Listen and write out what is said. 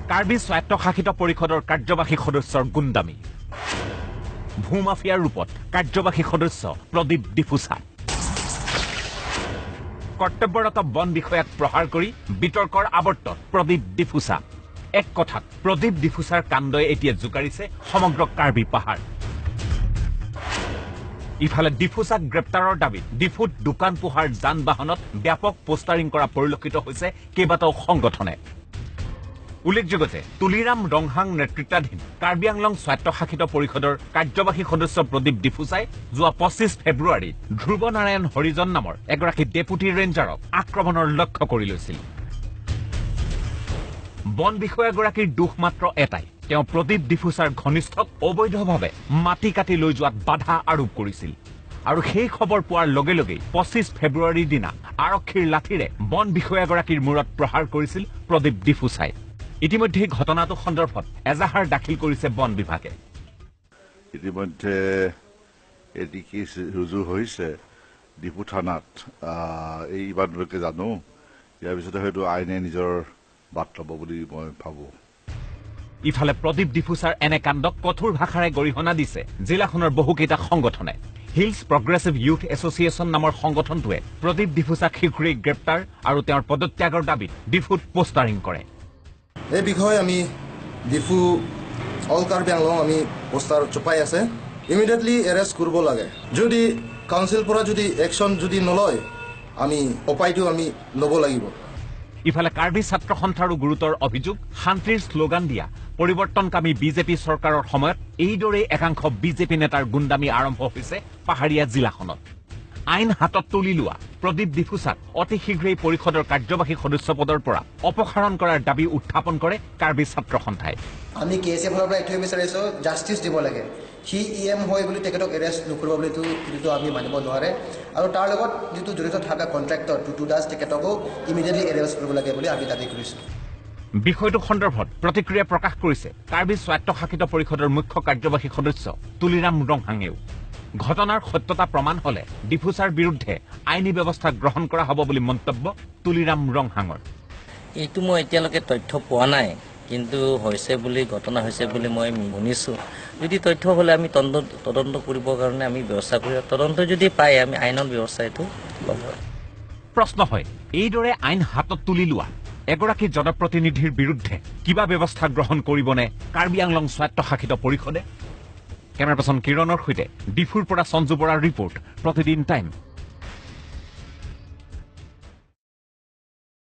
কাৰ্বি স্বায়ত্তশাসিত পৰিষদৰ কাৰ্যবাহী সদস্যৰ গুণ্ডামি। ভূমাফিয়াৰ ৰূপত কাৰ্যবাহী সদস্য প্ৰদীপ ডিফুচা। কৰ্তব্যৰত বন বিষয়াক প্ৰহাৰ কৰি বিতৰ্কৰ আৱৰ্তত প্ৰদীপ ডিফুচা। এক কথাত প্ৰদীপ ডিফুচাৰ কাণ্ডই এতিয়া জোকাৰিছে সমগ্ৰ কাৰ্বি পাহাৰ। ইফালে ডিফুচাক গ্ৰেপ্তাৰৰ দাবীত ডিফুত দোকান পোহাৰ যান বাহনত ব্যাপক পোষ্টাৰিং কৰা পৰিলক্ষিত হৈছে কেইবাটাও সংগঠনে। উল্লেখযোগ্য যে তুলিৰাম ৰংহাং নেতৃত্বাধীন কাৰ্বি আংলং স্বায়ত্তশাসিত পৰিষদৰ কাৰ্যবাহী সদস্য প্ৰদীপ ডিফুচাই যোৱা 25 ফেব্ৰুৱাৰীত ধ্ৰুৱ নাৰায়ণ হৰিজন নামৰ এগৰাকী ডেপুটি ৰেঞ্জাৰক আক্ৰমণৰ লক্ষ্য কৰি লৈছিল। বন বিষয়াগৰাকীৰ দোষ মাত্ৰ এটাই, তেওঁ প্ৰদীপ ডিফুচাৰ ঘনিষ্ঠক অবৈধভাৱে মাটি কাটি লৈ যোৱাত বাধা আৰোপ কৰিছিল। আৰু সেই খবৰ পোৱাৰ লগে লগেই 25 ফেব্ৰুৱাৰীৰ দিনা আৰক্ষীৰ লাঠিৰে বন বিষয়াগৰাকীৰ মূৰত প্ৰহাৰ কৰিছিল প্ৰদীপ ডিফুচাই। ইতিমধ্যে ঘটনাটো সন্দৰ্ভত এজাহাৰ দাখিল কৰিছে বন বিভাগে। ইতিমধ্যে এটি কেছ ৰুজু হৈছে ডিফু থানাত, এই ইমানলৈকে জানো। ইয়াৰ পিছতে হয়তো আইনে নিজৰ বাট ল'ব বুলি মই ভাবোঁ। ইফালে প্ৰদীপ ডিফুচাৰ এনে কাণ্ডক কঠোৰ ভাষাৰে গৰিহণা দিছে জিলাখনৰ বহুকেইটা সংগঠনে। হিলছ প্ৰগ্ৰেছিভ ইউথ এছ'চিয়েশ্যন নামৰ সংগঠনটোৱে প্ৰদীপ ডিফুচাক শীঘ্ৰেই গ্ৰেপ্তাৰ আৰু তেওঁৰ পদত্যাগৰ দাবীত ডিফুত পোষ্টাৰিং কৰে। এই বিষয়ে আমি ডিফু অল কাৰ্বি আংলং আমি পোষ্টাৰ চপাই আছে। ইমিডিয়েটলি এৰেষ্ট কৰিব লাগে। যদি কাউন্সিল পৰা যদি একশ্যন যদি নলয়, আমি উপায়টো আমি ল'ব লাগিব। ইফালে কাৰ্বি ছাত্ৰ সন্থাৰো গুৰুতৰ অভিযোগ, শান্তিৰ শ্লোগান দিয়া পৰিৱৰ্তনকামী বিজেপি চৰকাৰৰ সময়ত এইদৰেই একাংশ বিজেপি নেতাৰ গুণ্ডামি আৰম্ভ হৈছে পাহাৰীয়া জিলাখনত। আইন হাতত তুলি লোৱা প্ৰদীপ ডিফুচাক অতি শীঘ্ৰেই পৰিষদৰ কাৰ্যবাহী সদস্য পদৰ পৰা অপসাৰণ কৰাৰ দাবী উত্থাপন কৰে কাৰ্বি ছাত্ৰ সন্থাই। আমি কে এছ এফৰ পৰা এইটোৱে বিচাৰিছোঁ, জাষ্টিছ দিব লাগে। সি ই এম হয় বুলি তেখেতক এৰেষ্ট নকৰিব বুলিতো এইটোতো আমি মানিব নোৱাৰে। আৰু তাৰ লগত যিটো জড়িত থকা কণ্ট্ৰেক্টৰ টুটু দাস, তেখেতকো ইমিডিয়েটলি এৰেষ্ট কৰিব লাগে বুলি আমি দাবী কৰিছোঁ। বিষয়টো সন্দৰ্ভত প্ৰতিক্ৰিয়া প্ৰকাশ কৰিছে কাৰ্বি স্বায়ত্তশাসিত পৰিষদৰ মুখ্য কাৰ্যবাহী সদস্য তুলিৰাম ৰংহাঙেও। ঘটনাৰ সত্যতা প্ৰমাণ হলে ডিফুচাৰ বিৰুদ্ধে আইনী ব্যৱস্থা গ্ৰহণ কৰা হ'ব বুলি মন্তব্য তুলিৰাম ৰংহাঙৰ। এইটো মই এতিয়ালৈকে তথ্য পোৱা নাই, কিন্তু হৈছে বুলি ঘটনা হৈছে বুলি মই শুনিছোঁ। যদি তথ্য হ'লে আমি তদন্ত কৰিবৰ কাৰণে আমি ব্যৱস্থা কৰি, তদন্ত যদি পায় আমি আইনৰ ব্যৱস্থা এইটো ল'ব। প্ৰশ্ন হয়, এইদৰে আইন হাতত তুলি লোৱা এগৰাকী জনপ্ৰতিনিধিৰ বিৰুদ্ধে কিবা ব্যৱস্থা গ্ৰহণ কৰিবনে কাৰ্বি আংলং স্বায়ত্তশাসিত পৰিষদে? কেমেৰা পাৰ্চন কিৰণৰ সৈতে ডিফুৰ পৰা সঞ্জু বৰাৰ ৰিপৰ্ট, প্ৰতিদিন টাইম।